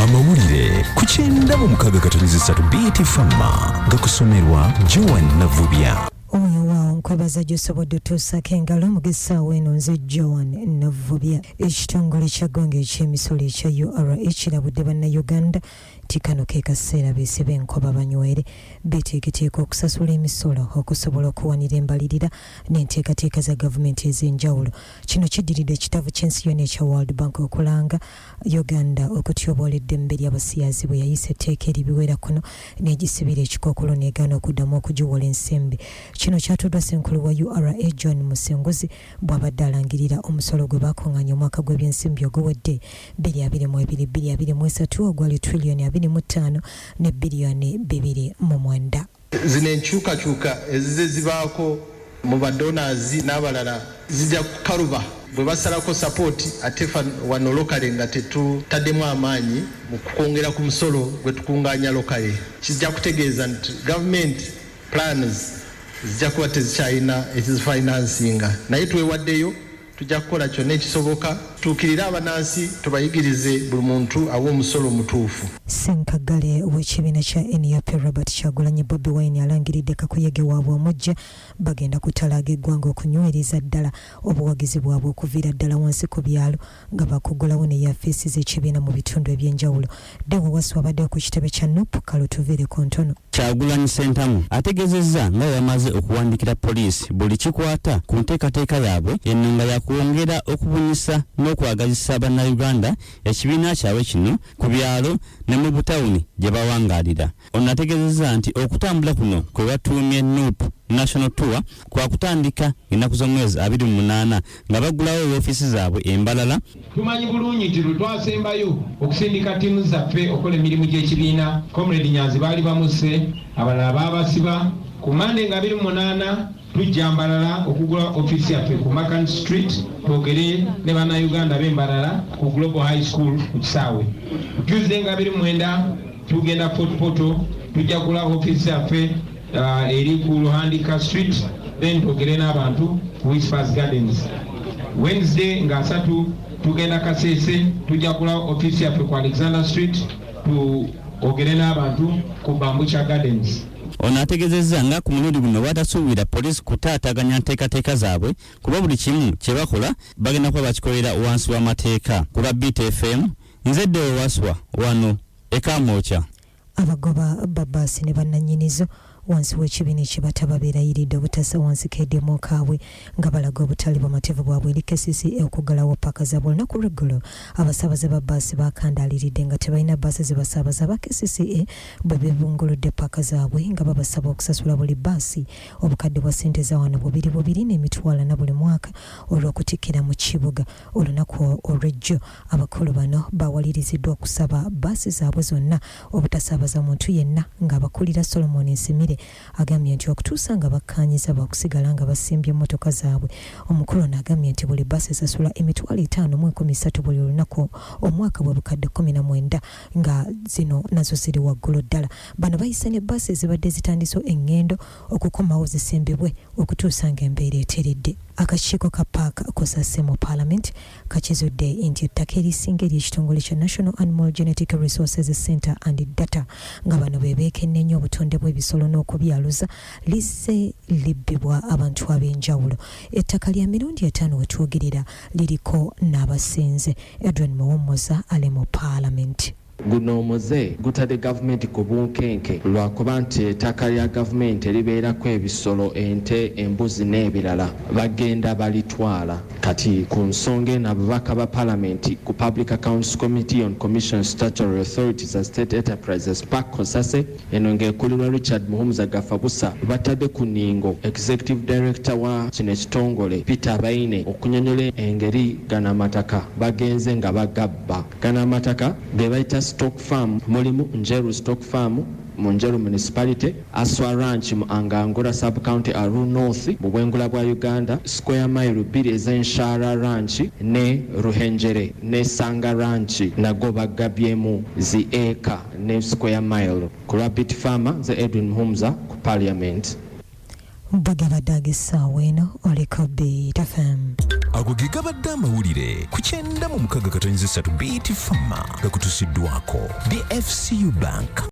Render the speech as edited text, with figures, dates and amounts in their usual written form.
Amawulire ku 96.3 BT Fama gakusomerwa Joan Navubya. Weewaawo, nkwebaza gy'osobodde otuusaako engalo mu g'essaawa eno. Nze Joan Navubya. Ekitongole kya ggwanga eky'emisolo ekya URA kirabudde Bannayuganda nti kano ke kaseera beesibe enkoba banywere, beeteeketeeka okusasula emisolo okusobola okuwanira embalirira n'enteekateeka za gavumenti ez'enjawulo. Kino kiddiridde ekitavu ky'ensi yonna ekya World Bank okulanga Uganda okutyoboola eddembe ly'abasiyazi bwe yayisa etteeka eribiwera kuno n'egisibira ekikookolo n'egaana okuddamu okugiwola ensimbi. Kino kyatuddwa ssenkulu wa URA John Musinguzi bw'abadde alangirira omusolo gwe baakung'aanya omwaka gw'ebyensimbi oguwedde 2022 2023 ogwali triliyoni 25 ne biliyoni 29. Zino enkyukakyuka ezize zibaako mu ba donors n'abalala zijja kukaluba bwe basalako support, ate wano locally nga tetutaddemu amaanyi mu kwongera ku musolo gwe tukunganya locally. Kijja kutegeeza nti government plans zijja kuba tezikyalina ekizifinansinga, naye twewaddeyo, tujja kukola kyonna ekisoboka tuukirire abanansi, tubayigirize buli muntu awa omusolo omutuufu. Ssenkaggale w'ekibiina kya NUP Robert Kyagulanyi Bobi Wine alangiridde kakuyege waabwe omujja. Bagenda kutalaaga eggwanga okunywereza ddala obuwagizi bwabwe okuviira ddala wansi ku byalo, nga bakugulawo ne yafeesi z'ekibiina mu bitundu ebyenjawulo. Dewo Waswa abaddeyo ku kitebe kya NUP. Kalutuviire ku ntono. Kyagulanyi Ssentamu ategeezezza nga bwe bamaze okuwandiikira poliisi buli kikwata ku nteekateeka yaabwe eno, nga yakwongera okubunyisa n'okwagazisa Bannayuganda ekibiina kyabwe kino ku byalo ne mu butawuni gye bawangaalira. Ono ategeezezza nti okutambula kuno kwe batuumye NUP National Tour kwakutandika ennaku z'omwezi 28 nga baggulawo woofiisi zaabwe embalala. Tumanyi bulungi nti lwe twasembayo okusindika ttiimu zaffe okukola emirimu gy'ekibiina, Comrade Nyanzi baali bamusse, abalala baabasiba. Ku Mande nga 28 tujja Mbarara okugula ofiisi yaffe ku Makan Street, twogere ne Bannayuganda b'Embarara ku Global High School ku kisaawe. Tuesday nga 29 tugenda Fort Portal, tujja kugula ofiisi yaffe eri ku Luhandika Street, then twogere n'abantu ku Whispers Gardens. Wednesday nga 30 tugenda Kasese, tujja kugula ofiisi yaffe ku Alexander Street, twogere n'abantu ku Bambucha Gardens. Ono ategeezezza nga ku mulundi guno bw'atasuubira poliisi kutaataaganya nteekateeka zaabwe, kuba buli kimu kye bakola bagenda kuba bakikolera wansi w'amateeka. Ku lwa BTFM, nze Deo Waswa wano e Kamwokya. Abagoba ba bbaasi ne bannannyinizo wansi w'ekibiina ekibataba beerayiridde obutassa wansi keediimo kaabwe, nga balaga obutali bumativu bwabwe eri KCCA okuggalawo paaka zaabwe. Olunaku lw'eggulo abasaabaze ba bbaasi bakandaaliridde nga tebalina bbaasi zibasaabaza, aba KCCA bwe beebunguludde paaka zaabwe nga babasaba okusasula buli bbaasi obukadde bwa ssente za wano bubiri bubiri n'emitwalo 4 buli mwaka olw'okutikkira mu kibuga. Olunaku olw'ejjo abakulu bano bawaliriziddwa okusaba bbaasi zaabwe zonna obutasaabaza muntu yenna, ng'abakulira Solomon Nsimire agambye nti okutuusa nga bakkaanyiza bakusigala nga basimbye emmotoka zaabwe. Omukulu ono agambye nti buli bbaasi esasula 5,300 buli olunaku, omwaka bwe bukadde 19, nga zino nazo ziri waggulu ddala. Bano bayise ne bbaasi ezibadde zitandise eŋŋendo okukomawo zisimbibwe okutuusa ng'embeera eteredde. Akakiiko ka PAC Cosase mu Paalamenti kakizudde nti ettaka erisinga ery'ekitongole kya National Animal Genetic Resources Center and Data, nga bano be beekenneenya obutonde bw'ebisolo n'okubyaluza, lizze libbibwa abantu ab'enjawulo. Ettaka lya mirundi etaano wetwogerera, liriko n'abasenze. Edwin Muwummuza ali mu Paalamenti. Guno omuze gutadde gavumenti ku bunkenke lwakuba nti ettaka lya gavumenti eribeerako ebisolo, ente, embuzi n'ebirala, bagenda balitwala. Kati ku nsonga eno, ababaka ba palamenti ku Public Accounts Committee on Commission, Statutory Authorities and State Enterprises, PAC Cosase, eno ng'ekulirwa Richard Muhumuza Gafabusa, batadde ku nningo executive director wa kino ekitongole Peter Baine okunyonyola engeri gano amataka bagenze nga bagabba. Gano amataka ge bayita stock farm mulimu Njeru Stock Farm mu Njeru Municipality, Aswa Ranch mu Angangura Sub-County, Aruu North mu bwengula bwa Uganda, square mile 2 ez'Enshara Ranch ne Ruhengyere ne Sanga Ranch nago bagabyemu zi eka ne square mile. Ku lwa Bit Farmer, nze Edwin Muhumuza ku Parliament. Bagabadde ag'essaawa eno, oliko Beat FM. Ago ge gabadde amawulire ku 96.3 BT Fama, gakutusiddwako DFCU Bank.